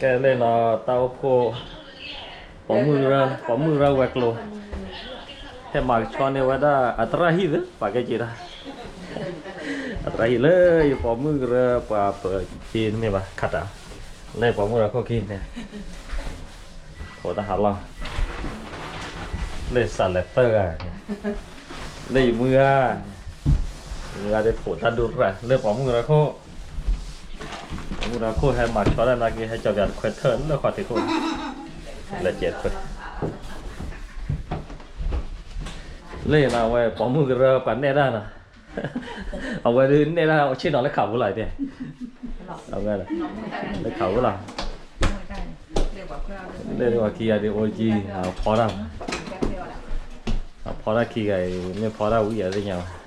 ကဲလၢနီၤ တၢ်အိၣ်ဖှိၣ် ပိာ်မုၣ်ကရၢ ပိာ်မုၣ်ကရၢဝဲၤကျိၤ ဟဲမၤကဆှီန့ၢ်ဝဲဒၣ်အသရၣ်ဟံၣ်သ့ ပာ်ကဲက့ၤတၢ် အသရၣ်ဟံၣ်လၢယပိာ်မုၣ်ကရၢပှၤပက့ၤတမ့ၢ်ဘၣ် ခးတၢ် လၢပိာ်မုၣ်ကရၢခိၣ်ခံန့ၣ် ဖိတၢ်ဟးလီၤ လၢစးလဲၤသၢဂၤန့ၣ် လၢယမုၢ်ဂၤ မုၢ်ဂၤဒ်ဖိတၢ်ဒိၣ်ရၣ် လၢပိာ်မုၣ်ကရၢခိၣ် ပိာ်မုၣ်ကရၢခိၣ်ဟဲမၤကဆှီတၢ်နာ်က့ ဟဲကၠီၤပၠးတခွဲထၢၣ်လၢခီၣ်ထံးခိၣ် လၢနီၤ အဝဲပိာ်မုၣ်ကရၢပှၤနဲၣ်တၢ်နီၤ အဝဲဒုးနဲၣ်တၢ်ဆ့ၣ်နီၤလၢခးပူၤလီၤတဲ, အဝဲလၢခးပူၤလီၤ, လၢပှၤခံဂၤဒုးအိၣ်ကံ အဖီတၢ်, အဖီတၢ်ခံဂၤအံၤ မ့ၢ်ဖီတၢ်ဝံၤအသ့ၣ်ညါဘၣ်,